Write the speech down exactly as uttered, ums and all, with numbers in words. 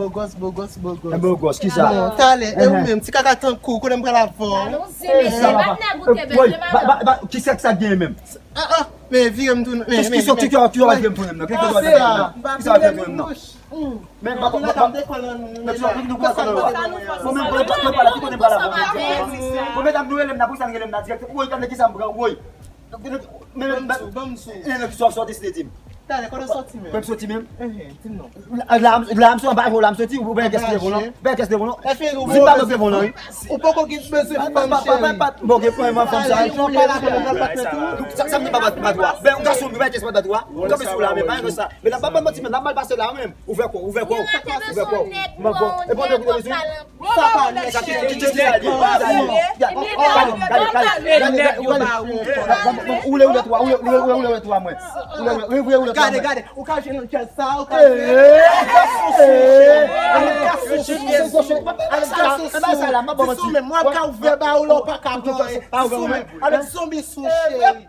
Bogòs, bogòs, bogòs. Bogòs, kisa? Bon, talè, e ou menm, ti kaka tankou, konnen m pral avè w. Sa va pa. Woy, ba, ba, ba, kisa k sa gen menm? Ah, ah, men vire m tounen. Kisa, kisa, kisa, kisa w ap vire m tounen nan? Kisa w ap vire m tounen nan? Kisa w ap vire m tounen nan? Men ba, ba, ba, men ti nou, nou, nou, nou, bon, men, bon, bon, bon, bon, bon, medam, nou rele m nan, pou sa n rele m nan dirèk. Woy, tande kisa m pran, woy. Men, men, men, men, sòti, sòti, di m. Talè, kote w sòti menm? Kote m sòti menm? Ehe, di m non. La, la, la, m sòti, m pa jwe la, m sòti, ou pa gen kès devan non. Ou pa gen kès devan non. Di m pa gen devan non, wi. Ou poko gen bezwen fanm, cheri. Bon, gen pwoblèm fanm sa. Ou pa la fanm nan patnè tou. Sa, sa m di pa bat, bat wa. Ben, gason, ou pa gen kès bat wa. Ou kanpe sou la, men pa gen sa. Men la, pa, pa manti, men la mal pase la, menm. Ouvè kò, ouvè kò. Ouvè kò. Ouvè kò. E bon, bon, bon. Sa pa nèt, cheri. Sa ki, ki, ki, ki, ki, ou le, ou le twa, ou le, ou le, ou le twa, mwen. Ou le, ou le, ou le twa, mwen. Ou le, ou le, ou le twa, mwen. Gade, gade, ou ka jwenn nan kè sa, ou ka jwenn. Avèk gason sou, avèk gason sou. Ti sou menm, mwen ka ouvè ba ou la, ou pa ka pran. Ti sou menm, avèk zonbi sou, cheri.